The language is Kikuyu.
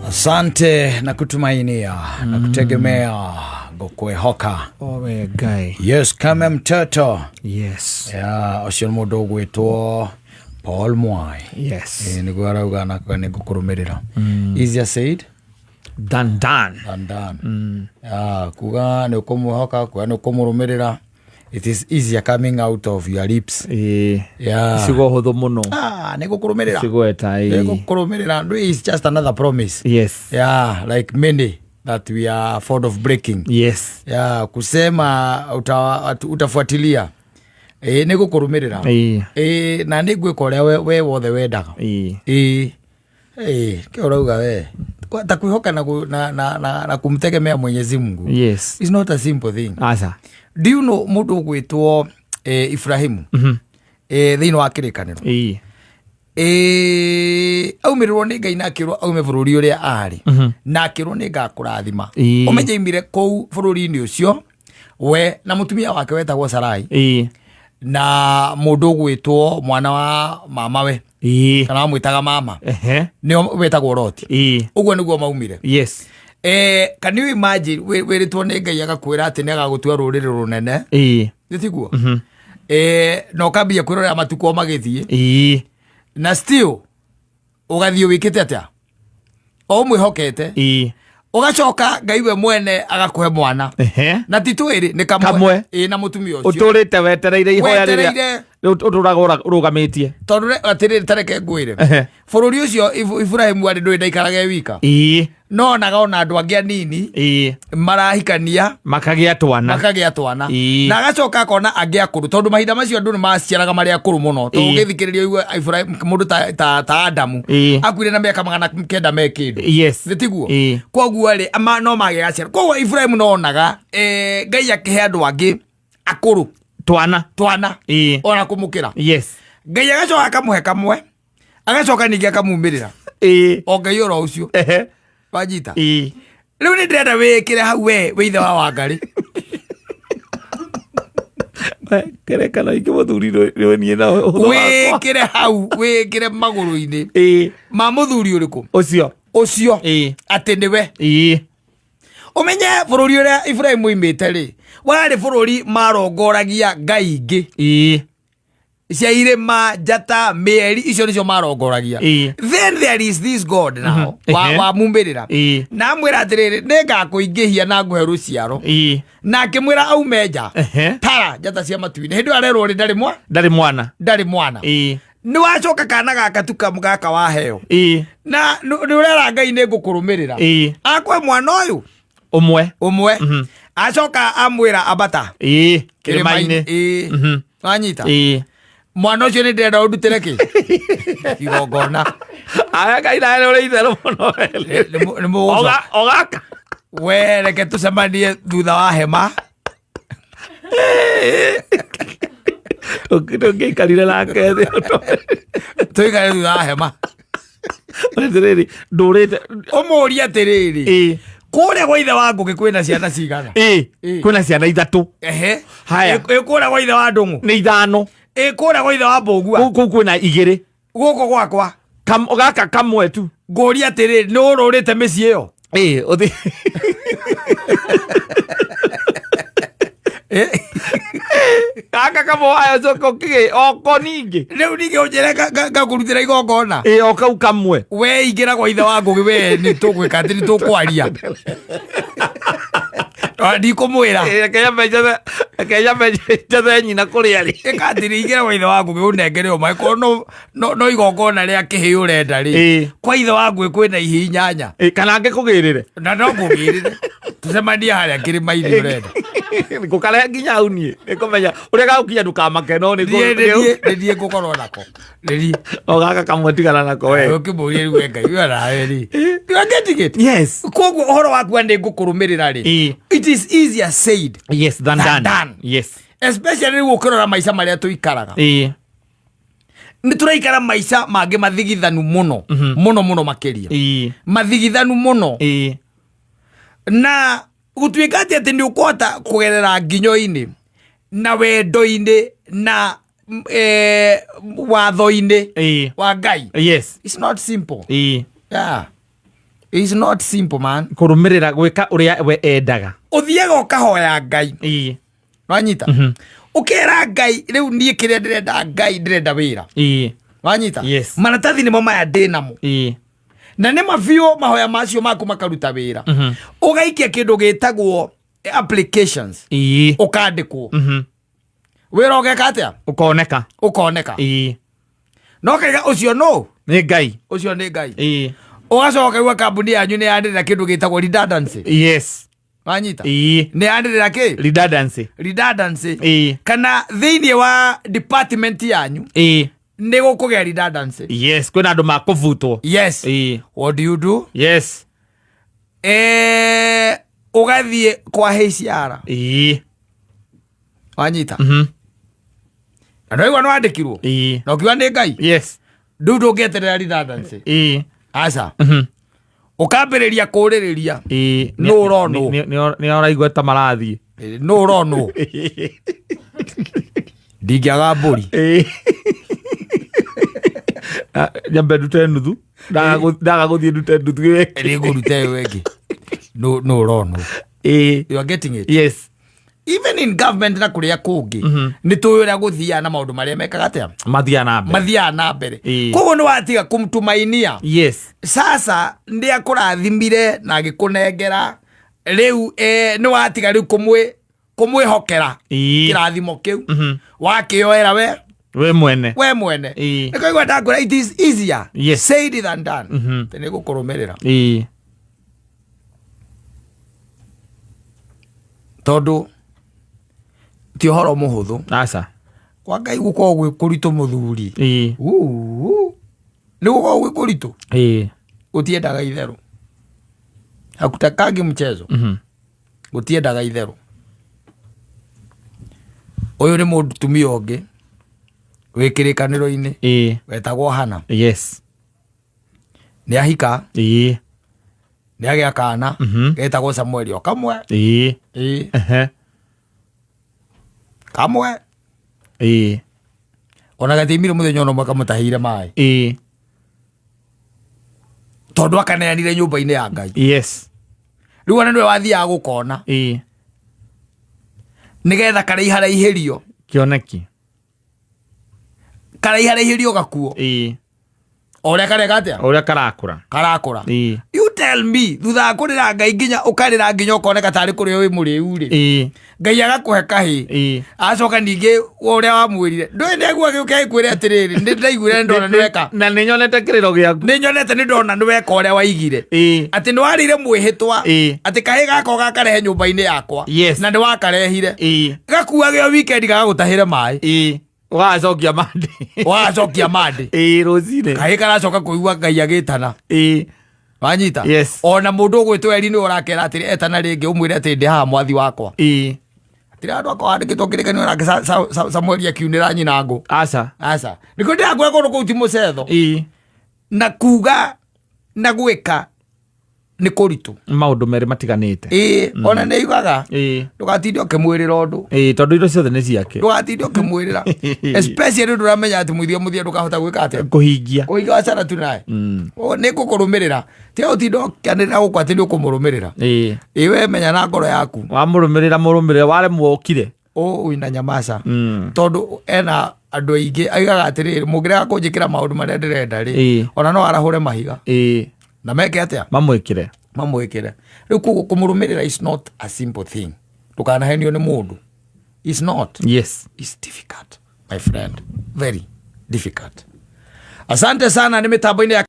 Asante na kutumainia na kutegemea ngũkwĩhoka. Owe Ngai. Yes, kame mtoto. Yes. Yeah, ũcio nĩ mũndũ ũgwĩtwo Paul Mwai. Yes. Nĩguo arauga na nĩ ngũkũrũmĩrĩra. Easier said Than done. than done. Yeah, kuga nĩ ũkũmwĩhoka, kuga nĩ ũkũmũrũmĩrĩra. It is easier coming out of your lips. Yeah. Ciugo hũthũ mũno. Ah, nĩ ngũkũrũmĩrĩra. Cigweta Nĩ ĩĩ. ngũkũrũmĩrĩra. Ndũ is just another promise. Yes. Yeah, like many that we are fond of breaking. Yes. Yeah, kusema utafuatilia. Nĩ gũkũrũmĩrĩra. Na nĩ ngwĩka ũrĩa we wothe wendaga. Kĩ ũrauga we? Ta kwĩhoka na kumtegemea Mwenyezi Mungu. Yes. It's not a simple thing. Aca. Do you know mũndũ ũgwĩtwo Ibrahimu thĩinĩ wa kĩrĩkanĩro? Aumĩrĩrwo nĩ Ngai na akĩrwo aume bũrũri ũrĩa arĩ na akĩrwo nĩ ngakũrathima. Ũmenye aimire kũu bũrũri-inĩ ũcio we na mũtumia wake wetagwo Sarai na mũndũ ũgwĩtwo mwana wa mamawe kana wamwĩtaga mama nĩo wetagwo Loti. Ũguo nĩguo maumire. Yes. Can you imagine wĩrĩtwo nĩ Ngai agakwĩra atĩ nĩ agagũtua rũrĩrĩ rũnene? Nĩ tiguo? Na ũkambia kwĩrorera matukũ o magĩthiĩ. Na still ũgathiĩ wĩkĩte atĩa? O ũmwĩhokete. Ũgacoka Ngai we mwene agakũhe mwana. Na ti twĩrĩ, nĩ kamwe. Kamwe. Na mũtumia ũcio. Ũtũrĩte wetereire ihoya rĩrĩa Wetereire. ũtũraga ũrũgamĩtie. Tondũ atĩrĩrĩ, ta reke ngwĩre. Bũrũri ũcio Ibrahimu arĩ ndũĩ ndaikaraga e wika. No onaga ona andũ angĩ anini marahikania Makagĩa twana. Makagĩa twana. Na agacoka akona angĩ akũrũ tondũ mahinda macio andũ nĩ maciaraga marĩ akũrũ mũno. Tondũ ũngĩthikĩrĩria ũigue Ibrahimu mũndũ ta Adamu akuire na mĩaka 900 me kĩndũ. Yes. Nĩ tiguo? Koguo rĩ, no magĩaga ciana. Koguo Ibrahimu no onaga, Ngai akĩhe andũ angĩ akũrũ twana. Twana. Ona kũmũkĩra. Yes. Ngai agacoka akamũhe kamwe, agacoka ningĩ akamumĩrĩra. O Ngai oro ũcio. Wanyita? Rĩu nĩ ndĩrenda wĩkĩre hau we wĩ ithe wa Wangarĩ. Ngerekano ingĩ mũthuri nĩ niĩ na ũhũthũ wakwa. Wĩkĩre hau, wĩkĩre magũrũ-inĩ ma mũthuri ũrĩkũ? Ũcio. Ũcio. Atĩ nĩwe. Ũmenye bũrũri ũrĩa Ibrahimu oimĩte rĩ, warĩ bũrũri marongoragia ngai ingĩ. Cia irĩma, njata, mĩeri, icio nĩcio marongoragia. Then there is this God now, wa mumĩrĩra. Na amwĩra atĩrĩrĩ, nĩ ngakũingĩhia na ngũhe rũciaro. Na akĩmwĩra aume nja. Tara njata cia matu-inĩ. Hĩndĩ ĩyo arerwo rĩ, ndarĩ Ndarĩ mwana. Ndarĩ mwana. Nĩ wacoka kana gaka tu gaka waheo. Na nĩ ũrera Ngai nĩ ngũkũrũmĩrĩra. Akwe mwana ũyũ. Ũmwe. Ũmwe. Acoka amwĩra ambata. Kĩrĩma-inĩ. Wanyita? Mwana ũcio nĩ ndĩrenda ũndutĩre kĩ? Igongona. Aya Ngai nawe nĩ ũrĩ itherũ mũno. Nĩ mũgũcoka. Ogaka. We reke tũcemanie thutha wa hema. Tũngĩikarire nake thĩ. Tũikare thutha wa hema. Atĩrĩrĩ, ndũrĩte. Ũmũrie atĩrĩrĩ. Kũrĩa gwa ithe wa Ngũgĩ kwĩna ciana cigana? Kwĩna ciana ithatũ. Haya. Kũrĩa gwa ithe wa Ndũng'ũ? Nĩ ithano. Kũrĩa gwa ithe wa Mbũgua? Kũu kwĩna igĩrĩ. Gũkũ gwakwa? Gaka kamwe tu. Ngũria atĩrĩrĩ, nĩ ũrũrĩte mĩciĩ ĩyo? Ũthi. Gaka kamwe wayo coka ũkĩgĩ oko ningĩ. Rĩu ningĩ ũnjĩre ngakũrutĩra igongona. O kau kamwe. We ingĩra gwa ithe wa Ngũgĩ, we nĩ tũgwĩka atĩ nĩ tũkwaria. Ndikũmwĩra. Reke nyambe njethe nyina kũrĩa rĩ. Ĩka atĩrĩ, ingĩra gwa ithe wa Ngũgĩ ũnengere o maĩ, korwo no igongona rĩa kĩhĩĩ ũrenda rĩ. Kwa ithe wa Ngũgĩ kwĩna ihĩĩ 8. Kana ngĩkũgĩrĩre. Na no ngũgĩrĩre. Tũcemanie harĩa kĩrĩma-inĩ ũrenda. Ngũkarehe nginya hau niĩ. Nĩngũmenya ũrĩa gagũkinya ndũkamake no nĩ Niĩ nĩ niĩ ngũkorwo nako. Nĩ niĩ. O gaka kamwe tigana nako we. Ũkĩmũria rĩu we Ngai, we nawe rĩ. You are getting it? Yes. Koguo ũhoro waku nĩ ngũkũrũmĩrĩra rĩ. It is easier said Yes, than than done. done. Yes. Especially rĩu ũkĩrora maica marĩa tũikaraga. Nĩ tũraikara maica mangĩ mathigithanu mũno. Mũno mũno makĩria. Mathigithanu mũno. Na gũtuĩka atĩ nĩ ũkũhota kũgerera nginyo-inĩ na wendo-inĩ na watho-inĩ wa Ngai. Yes. It's not simple. Yeah. It's not simple, man. Kũrũmĩrĩra gwĩka ũrĩa we endaga. Ũthiaga ũkahoya Ngai. Wanyita? Ũkera Ngai, rĩu niĩ kĩrĩa ndĩrenda, Ngai, ndĩrenda wĩra. Wanyita? Yes. Maratathi nĩmo maya ndĩ namo. Na nĩ mabiũ mahoya macio maku makaruta wĩra. Ũgaikia kĩndũ gĩtagwo applications. Ũkandĩkwo. Wĩra ũgeka atĩa? Ũkoneka. Ũkoneka. No kaiga ũcio no Nĩ Ngai. Ũcio nĩ Ngai. Ũgacoka ũkaigua kambuni yanyu nĩ yanĩrĩra kĩndũ gĩtagwo redundancy. Wanyita? Nĩ yanĩrĩra kĩ? Redundancy. Redundancy. Kana thĩinĩ wa department yanyu nĩ gũkũgĩa redundancy. Yes, kwĩna andũ makũbutwo. Yes. What do you do? Ũgathiĩ kwa HR. Wanyita? Na ndwaigua nĩ wandĩkirwo na ũkiuga nĩ Ngai. Rĩu ndũngĩeterera redundancy. Aca. Ũkambĩrĩria kũrĩrĩria. Nũ ũronwo? Nĩ ũraigua ta marathiĩ. Nũ ũronwo? Ndingĩaga mbũri. Ah, nyambe ndute nuthu. Ndaga gũthiĩ ndute nuthu ĩyo ĩngĩ. Nĩngũruta ĩyo ĩngĩ. Nũ ũronwo? You are getting it? Yes. Even in government na kũrĩa kũngĩ, nĩ tũĩ ũrĩa gũthiaga na maũndũ marĩa mekaga atĩa? Mathiaga na mbere. Mathiaga na mbere. Koguo nĩ watiga kumtumainia. Sasa nĩ akũrathimire na agĩkũnengera rĩu, nĩ watiga rĩu kũmwĩhokera kĩrathimo kĩu. Wakĩoera we We mwene. We mwene. Nĩ kaigua ndakwĩra, it is easier said than done. Atĩ nĩ gũkũrũmĩrĩra. Tondũ ti ũhoro mũhũthũ. Aca. Kwa Ngai gũkoragwo gwĩ kũritũ, mũthuri. Uu, nĩ gũkoragwo gwĩ kũritũ. Gũtiendaga itherũ, hakutakangi mchezo. Gũtiendaga itherũ. Ũyũ nĩ mũtumia ũngĩ wĩ kĩrĩkanĩro-inĩ wetagwo Hana. Nĩ ahika. Nĩ agĩa kana getagwo Samueli, o kamwe. Ĩĩ. Kamwe. Ona gatiimire mũthenya ona ũmwe kamũtahĩire maĩ. Tondũ akaneanire nyũmba-inĩ ya Ngai. Rĩu ona nĩwe wathiaga gũkona nĩgetha karaiharaihĩrio. Kĩoneki. Karaiharaihĩrio gakuo. O ũrĩa kareka atĩa? O ũrĩa karakũra. Karakũra. You tell me, thutha wa kũrĩra Ngai nginya ũkarĩra nginya ũkoneka tarĩ kũrĩa wĩ mũrĩu rĩ, Ngai agakũhe kahĩ. Acoka ningĩ ũrĩa wamwĩrire ndũĩ nĩaigua gĩũke gĩkwĩre atĩrĩrĩ, nĩ ndaiguire, nĩ ndona nĩweka. Na nĩ nyonete kĩrĩro gĩaku. Nĩ nyonete, nĩ ndona nĩweka ũrĩa waigire. Atĩ nĩ warĩire mwĩhĩtwa atĩ kahĩ gaka ũgakarehe nyũmba-inĩ yakwa. Na nĩ wakarehire. Gakuage o weekend gagagũtahĩre maĩ. Ũgagacokia mande. Ũgagacokia mande. Rũcinĩ. Kahĩ karacoka kũigua Ngai agĩtana. Wanyita? Yes. Ona mũndũ ũgwĩtwo Eli nĩwe ũrakera atĩrĩ, etana rĩngĩ ũmwĩre atĩ ndĩ haha, mwathi wakwa. Hatirĩ handũ akorwo handĩkĩtwo kĩrĩkanĩro nake Samueli akiunĩra nyina ngũ. Aca. Aca, nĩkĩo ndĩrakwĩra kũndũ kũu ti mũcetho. Na kuga na gwĩka nĩ kũritũ. Maũndũ merĩ matiganĩte. Ĩĩ, ona nĩ yugaga ndũgatinde ũkĩmwĩrĩra ũndũ. Tondũ indo ciothe nĩ ciake. Ndũgatinde ũkĩmwĩrĩra, especially ndũramenya atĩ mũthia mũthia ndũkahota gwĩka atĩa? Kũhingia. Kũhingia, wacana tu naye. Nĩ ngũkũrũmĩrĩra, tiga ũtinde ũkĩanĩrĩra gũkũ atĩ nĩ ũkũmũrũmĩrĩra. Ĩ, we menya na ngoro yaku. Wamũrũmĩrĩra mũrũmĩrĩra, waremwo ũkire. Wĩna nyamaca. Tondũ ena andũ aingĩ aigaga atĩrĩrĩ, mũngĩrega kũnjĩkĩra maũndũ marĩa ndĩrenda rĩ, ona no arahũre mahiga. Na meke atĩa? Mamwĩkĩre. Mamwĩkĩre. Rĩu koguo kũmũrũmĩrĩra is not a simple thing. Ndũkanahenio nĩ mũndũ, is not. Is difficult, my friend, very difficult. Asante sana nĩ mĩtambo-inĩ ya